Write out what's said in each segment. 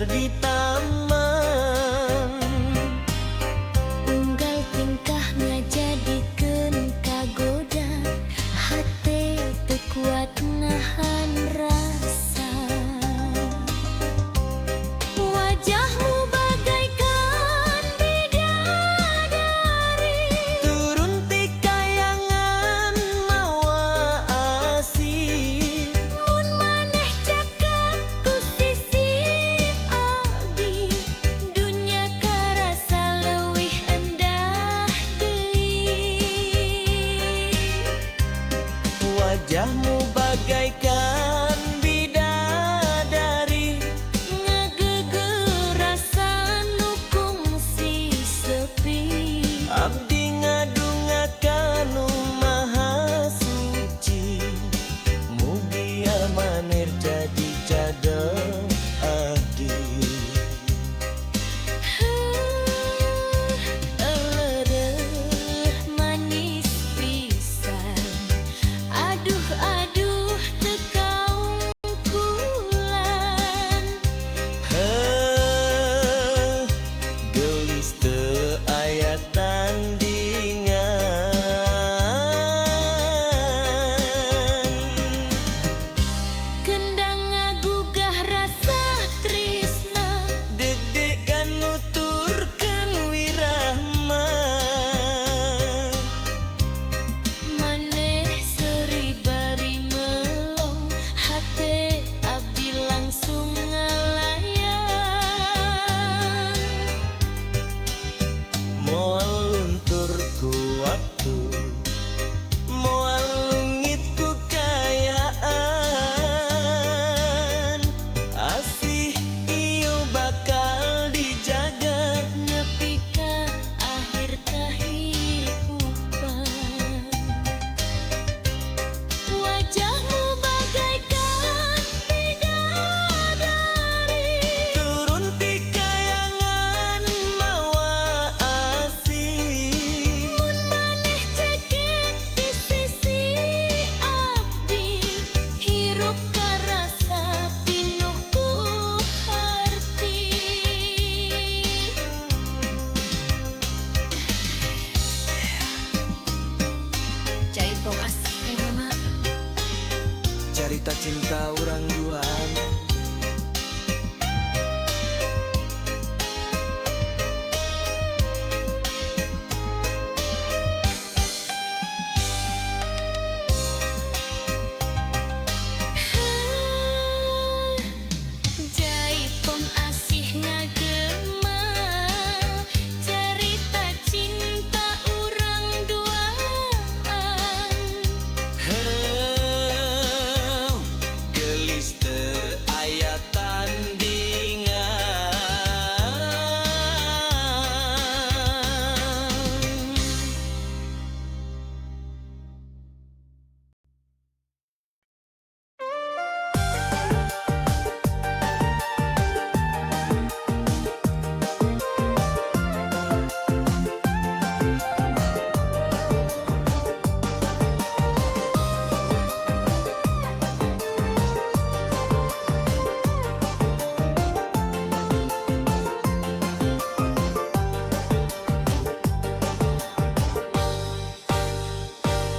Mekar di taman. Unggal tingkah ngajadikeun kagoda, hate teu kuat nahan rasa. Wajahmu bagaikan bidadari, Turun ti kayangan mawa asih. Mun maneh caket ku sisi abdi, dunya karasa leuwih endah deui. Wajahmu bagaikan bidadari, Ngageugeuh rasa nu kungsi sepi. Abdi ngadunga kanu maha suci, mugia maneh jadi jadeng abdi. Heuh, eureureuh manis pisan. Aduh aduh, teu kaungkulan. Heuh, geulis teu aya tandingan. Kendang ngagugah rasa trisna, Deg-degan nuturkeun wirahma. Maneh seuri bari melong, hate abdi langsung ngalayang. Moal luntur ku waktu, moal leungit ku kaayaan. Asih ieu bakal dijaga, nepi ka akhir kahirupan. Wajahmu bagaikan bidadari, Turun ti kayangan mawa asih. Mun maneh ceket di sisi abdi, hirup karasa pinuh ku harti. Jaipong asih mama. Carita cinta urang duaan. Jaipong asih ngagema carita cinta urang duaan. Heuh, geulis teu aya tandingan.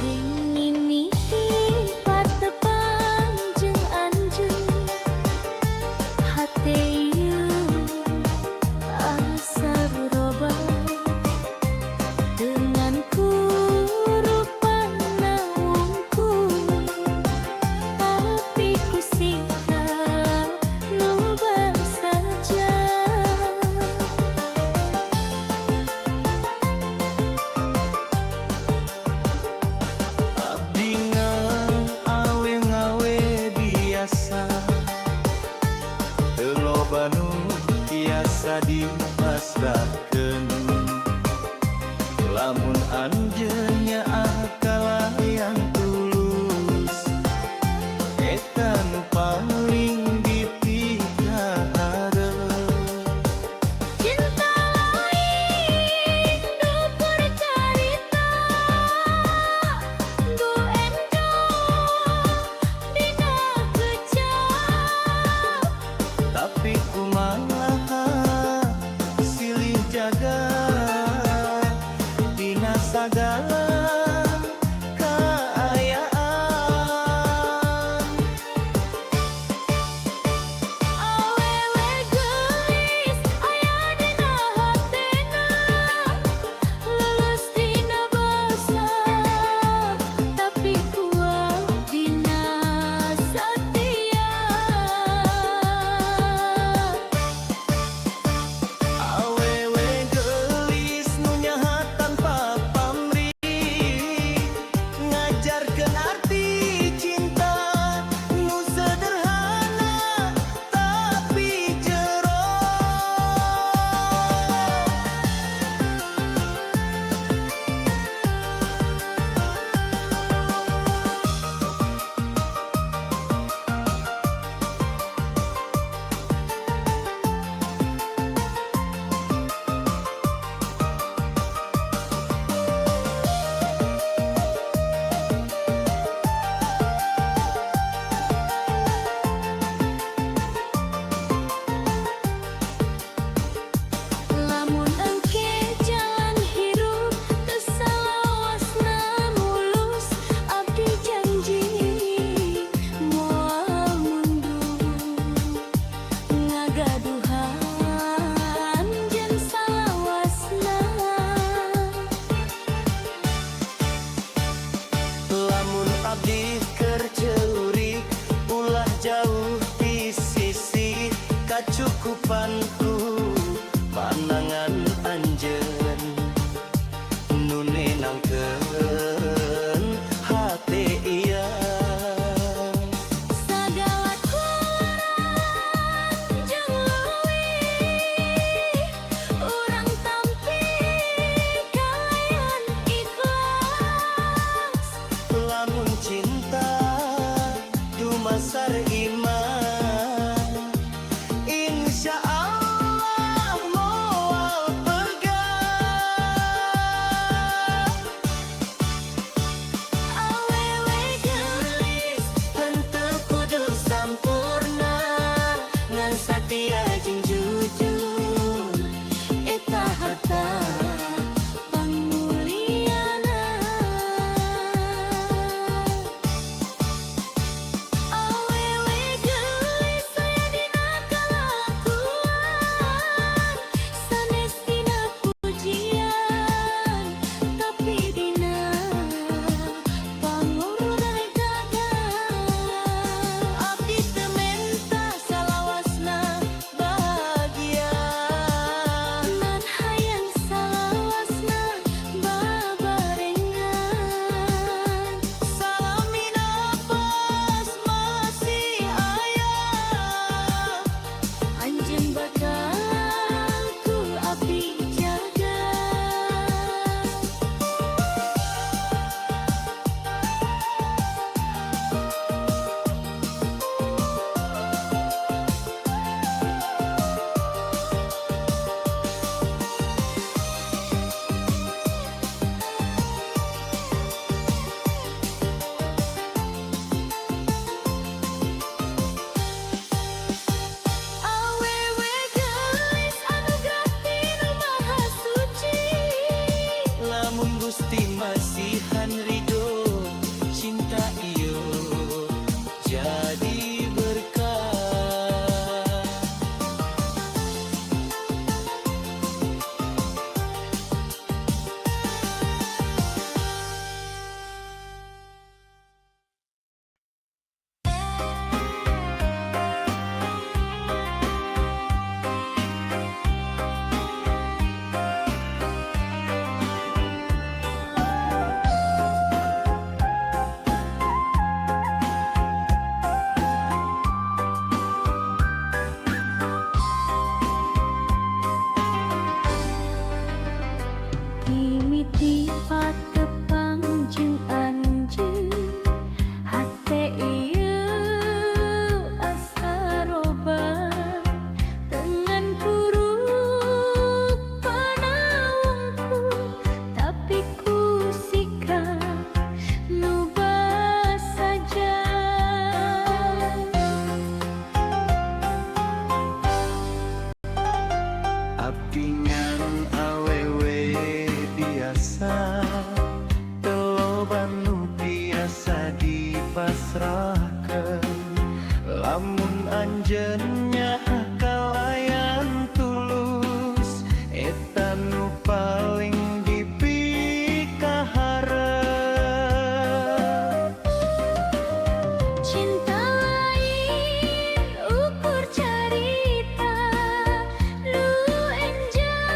Mimiti patepang jeung anjeun, hate ieu asa robah dengan ku rupana wungkul, tapi ku sikap nu saja. Abdi awe-ngawe biasa, teu loba nu tiasa dipasrahkeun. Lamun anjeun nyaah kalayan tulus, eta nu paling dipikaharep. Cinta lain dukur carita, du endo dina kecap. Tapi kumaha Dicukupan ku panangan anjeun nu nenangkeun hate ieu. Sagala kurang jeung leuwih urang tampi kalayan ikhlas. Lamun cinta dumasar iman, insya Allah moal pegat. Awewe geulis Henteu kudu sampurna, ngan satia jeung jujur eta harta pangmuliana. Awewe geulis aya dina kalakuan, sanes dina pujian, tapi dina pangorbanan gagah. Abdi teu menta salawasna bahagia, Ngan hayang salawasna babarengan. Salami napas masih aya, Anjeun bakal ku abdi jaga. Awewe geulis anugerah ti Nu Maha Suci. Lamun Gusti masihan ridho, cinta ieu jadi berkah. Mimiti patepang jeung anjeun, hate ieu asa robah. Tengen puruk panaungku, tapi ku sikap nu basaja. Abdi ngan awewe biasa, teu loba nu tiasa dipasrahkeun. Lamun anjeun nyaah kalayan tulus, eta nu paling dipikaharep. Cinta lain ukur carita, nu enjang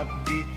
Abdi.